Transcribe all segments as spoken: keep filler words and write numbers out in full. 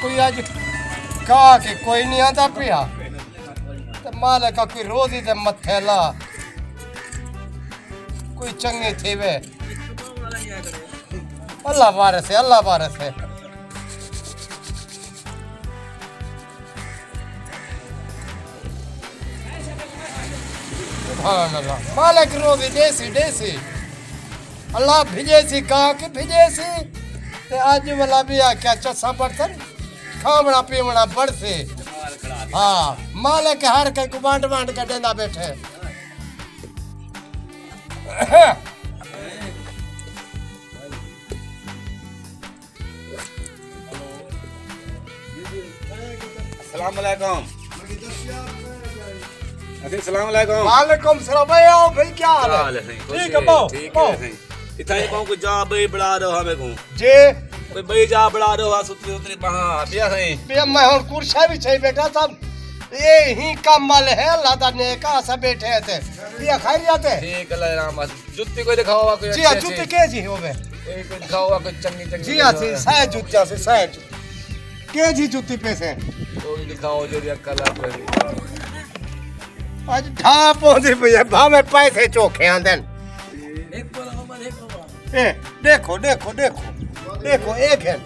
کوئی اڄ کہا کہ کوئی نہیں آندا پیا، تے مالک کوئی روزی دے متھے لا، کوئی چنگے تھیوے۔ اللہ وارث ہے، اللہ وارث ہے۔ سبحان اللہ، مالک روزی ݙیسی، ݙیسی۔ اللہ بھیجے سی، کہا کہ بھیجے سی۔ تے اڄ والا بھی آکھیا چسا برسن، کھاوݨا پیوݨا بڑھسی۔ ہاں، مالک ہر کہیں کوں ونڈ ونڈ کے ݙیندا ٻیٹھے۔ السلام علیکم۔ جی، السلام علیکم۔ وعلیکم السلام۔ بھائی، آؤ بھائی، کیا حال ہے؟ کیا حال ہے سائیں؟ خوش ٹھیک ہے، ہے؟ بہو، ٹھیک ہے بہو۔ سائیں۔ اتھاں ہی بہو کوئی جا بھائی بڑا رہو ہمیں کو۔ جی۔ کوئی بھائی جا بڑا رہو، ستری اتری بہا، بیا سائیں۔ بیا میں ہن کرسا بھی چاہیے بیٹا صاحب۔ اے ہی کم والے ہے، اللہ دا نیک آسا بیٹھے ہیں تے۔ بیا خیریت ہے؟ ٹھیک، اللہ رحمت۔ جتی کوئی دکھاؤ، کوئی جی ہاں، اچھی جتی اچھی۔ کے جی ہووے؟ اے کوئی دکھاؤ، کوئی چنگی چنگی جی ہاں، دکھاؤ۔ سی، سائے جتیاں سی، سائے جتی۔ کے جی جتی پیسے؟ کوئی دکھاؤ، جو دی اکل آ پئی۔ اڄ ڈھا پوندی پئی ہے، بھاویں پیسے چوکھے آندن۔ اے، ݙیکھو، ݙیکھو، ݙیکھو۔ ݙیکھو، اے گھن۔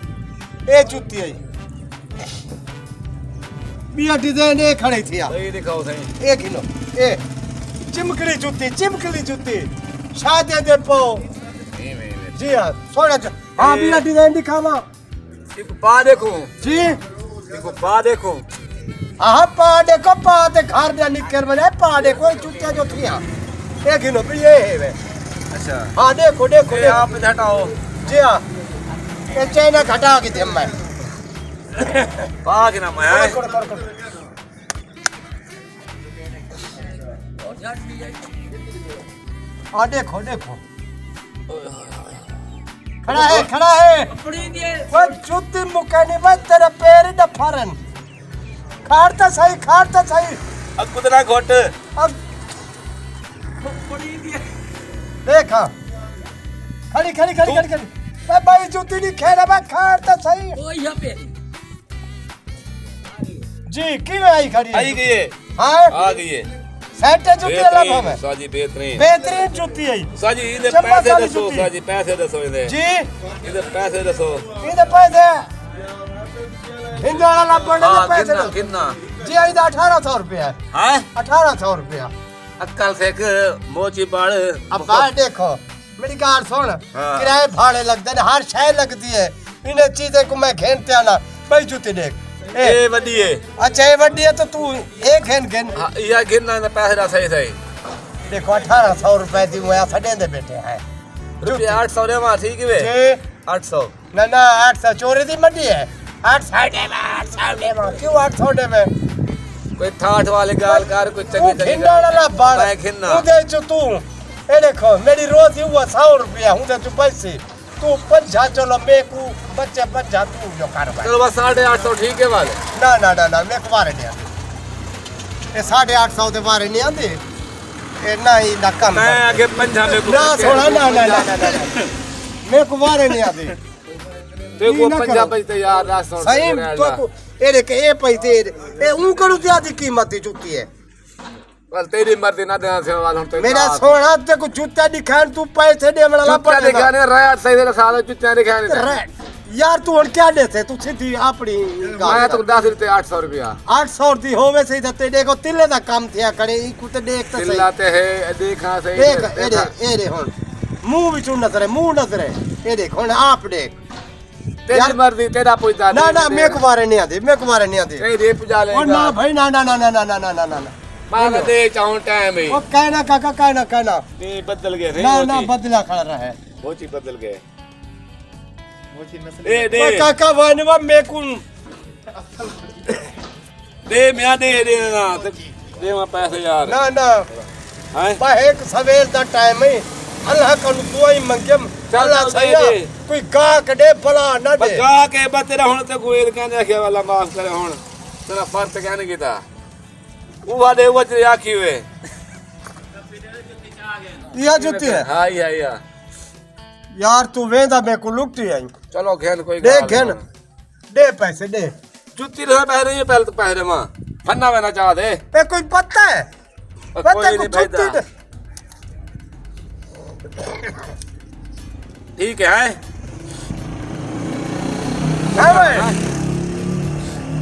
اے جتی آئی۔ ٻیا ڈیزائن اے کھڑے تھیا۔ صحیح دکھاؤ سائیں۔ اے گھنو، اے چمکڑی جتی، چمکڑی جتی۔ شادی دے پاؤ۔ ایویں، ایویں۔ جی ہاں، سوہݨا چ-، ہاں، اے ٻیا ڈیزائن دکھاواں۔ ایکوں پا ݙیکھو۔ جی۔ ایکوں پا ݙیکھو۔ ہاں، پا ݙیکھو، پا تے گھر دا نکل ونے، پا ݙیکھو، اے جتیاں جو تھیاں۔ اے گھنو، ٻیا اے ہے وے۔ اچھا۔ ہاں، ݙیکھو، ݙیکھو، اے ݙیکھو۔ آپ ہٹاؤ۔ جی ہاں۔ اے چائنا گھٹا کے دیم میں۔ پا کے نہ میں۔ کرو، کرو، کرو۔ آ ݙیکھو، ݙیکھو۔ کھڑا ہے، کھڑا ہے۔ او جتی مکے نہیں، بس تیرے پیر ہی نہ پھرن۔ کھڑ تے صحیح، کھڑ تے صحیح۔ اڳوں تے نہ گھٹ۔ اب ݙیکھ ہاں۔ کھڑی، کھڑی، کھڑی، کھڑی، کھڑی۔ اے بھائی جتی نہیں کھیڑا، میں کھڑ تے صحیح۔ جی، کیویں آئی کھڑی ہے؟ آئی گئی ہے۔ ہاں؟ آ گئی ہے۔ سیٹ ہے جتی، اللہ بہترین، بھاوے۔ ساجی بہترین۔ بہترین جتی ہے۔ ساجی، ایندے چمک پیسے والی ݙسو، جتی۔ ساجی، پیسے ݙسو ایندے۔ جی؟ ایندے پیسے ݙسو۔ ایندے پیسے۔ ہندو والا لب بڑے ہاں، دے پیسے کتنا، ݙسو۔ کتنا؟ جی، ایندے اٹھارہ سو روپیہ ہے۔ ہاں؟ اٹھارہ سو روپیہ۔ اکل سکھ، موچی بڑ۔ ابا ݙیکھو۔ میݙی ڳالھ سُݨ، ہاں۔ کرائے بھاڑے لڳدے نے، ہر شئے لڳدی ہے۔ انہیں چیزیں کوں میں گھن تے آنا، بھئی جتی ݙیکھ۔ اے۔ اے وݙی ہے۔ اچھا، اے وݙی ہے تو توں اے گھن گھن۔ ہاں، ایہا گھن نہ، پیسے دا صحیح صحیح۔ ݙیکھو، اٹھارہ سو روپے دی میں اساں ݙیندے ٻیٹھے ہیں۔ روپیہ جتی۔ اٹھ سو ݙیواں، ٹھیک ہے وے؟ جی۔ اٹھ سو۔ نہ، نہ، اٹھ سو چوری دی منڈی ہے۔ اٹھ سو ݙیواں، اٹھ سو ݙیواں۔ کیوں اٹھ سو ݙیویں؟ کوئی ٹھاٹھ والی ڳالھ کر، کوئی چنگی توں چنگی گھنݨ ڳالھ۔ والا بݨ۔ میں گھنݨا۔ اوندے چ توں، اے ݙیکھو، میݙی روزی ہوا سو روپیہ، اوندے چ بچسی۔ توں پنجاہ چلو، میکوں بچے پنجاہ، توں جو کاروبار۔ چلو بس ساڑھے اٹھ سو ٹھیک ہے والے۔ نہ، نہ، نہ، نہ، میکوں وارے نہیں آندے۔ اے ساڑھے اٹھ سو دے وارے نہیں آندے۔ اے نہ ہی نہ کم میں کر۔ آکھے پنجاہ میکوں نہ بچے سوہݨا، نہ، نہ، نہ، نہ، نہ، نہ۔ میکوں وارے نہیں آندے۔ تے کو نہ پنجاہ کرو۔ پنجاہ تے یار، دس سو صحیح، تو کو، اے ݙیکھ، اے پیسے، اے اوں کݨوں زیادہ قیمت دی جتی ہے۔ ول تیݙی مرضی نہ ݙیاں سے، ول ہݨ تے میݙا سوہݨا، تے کو جتیاں ݙکھائن، توں پیسے ݙیوݨ والا جتیاں بݨ نا۔ ݙکھانے، ریٹ صحیح دے سارے جتیاں ݙکھانے۔ ریٹ۔ یار، توں ہݨ کیا ݙیسے؟ توں سدھی اپݨی ڳالھ میں کر۔ توں ݙس ݙتے اٹھ سو روپیہ۔ اٹھ سو دی ہووے صحیح، تے تیݙے کو تلے دا کم تھیا کھڑے، ایکوں تے ݙیکھ تے صحیح۔ تلا تے ہے، اے ݙیکھاں صحیح، ݙیکھ، اے ݙے، ݙیکھاں۔ اے ݙے ہݨ۔ منہ وچوں نظر ہے، منہ نظر ہے۔ اے ݙیکھ، ہݨ آپ ݙیکھ۔ تیݙی یار، مرضی، تیݙا پڄدا نہ، نہیں، نہ، تیݙا۔ میکوں وارے نہیں آندے، میکوں وارے نہیں آندے۔ تیݙی پڄا لے او نہ گا۔ بھائی، نہ، نہ۔ مارا دے چاہوں ٹائم ہے۔ او کائنا کاکا، کائنا، کائنا۔ نہیں، بدل گئے، نہیں نہ، نہ، ہوتی۔ بدلا کھڑا رہے۔ موچی بدل گئے۔ موچی نسل اے، دے۔ او کاکا، وانوا میکوں۔ دے میاں، دے، دے نا، تے ݙیواں پیسے یار۔ نہ، نہ۔ ہیں؟ بس ہک سویل دا ٹائم ہے۔ اللہ کولوں دعائیں منگیم۔ چل، اللہ چل، دے، سائیاں، دے۔ کوئی گاہک ݙے، بلا نہ بس ݙے۔ گاہک ہے، بس تیݙا ہݨ تے کوئی کہندے آکھیا، اللہ معاف کرے ہݨ۔ تیݙا فرض کہنے کیتا۔ اوہا ݙے، اوہا چ آکھی ہوئے۔ ایہا جتی ہے؟ ہاں، ایہا، ایہا۔ یار، توں ویندا میکوں لٹی آئی۔ چلو، گھن کوئی ݙے ڳالھ گھن۔ نہیں۔ ݙے پیسے ݙے۔ جتی رہے پہرے، یہ پہلے تو پہرے ماں۔ پھنا وینا چاہ دے۔ اے کوئی پتہ ہے؟ او پتہ کوئی کو نہیں بھائی جتی دا۔ دے۔ ٹھیک ہے، ہیں؟ ہاں بھائی۔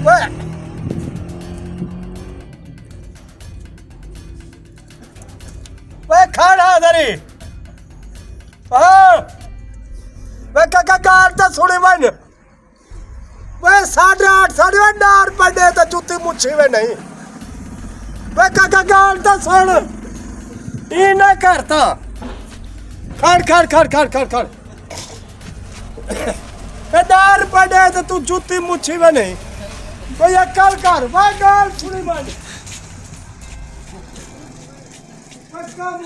اوئے۔ اوئے کھڑا ذری۔ ہاں۔ اوئے کاکا گال تے سُݨی ونڄ۔ اوئے ساڑھے آٹھ، ساڑھے آٹھ ݙار پݙے تے جتی مچھی وے نہیں۔ اوئے کاکا گال تے سُݨ۔ ایں نہ کر تاں۔ کھڑ، کھڑ، کھڑ، کھڑ، کھڑ، کھڑ۔ اے ݙار پݙے تے توں جتی مچھی وے نہیں۔ کوئی عقل کر، اوئے گال سُݨی ونڄ۔ اوئے کم۔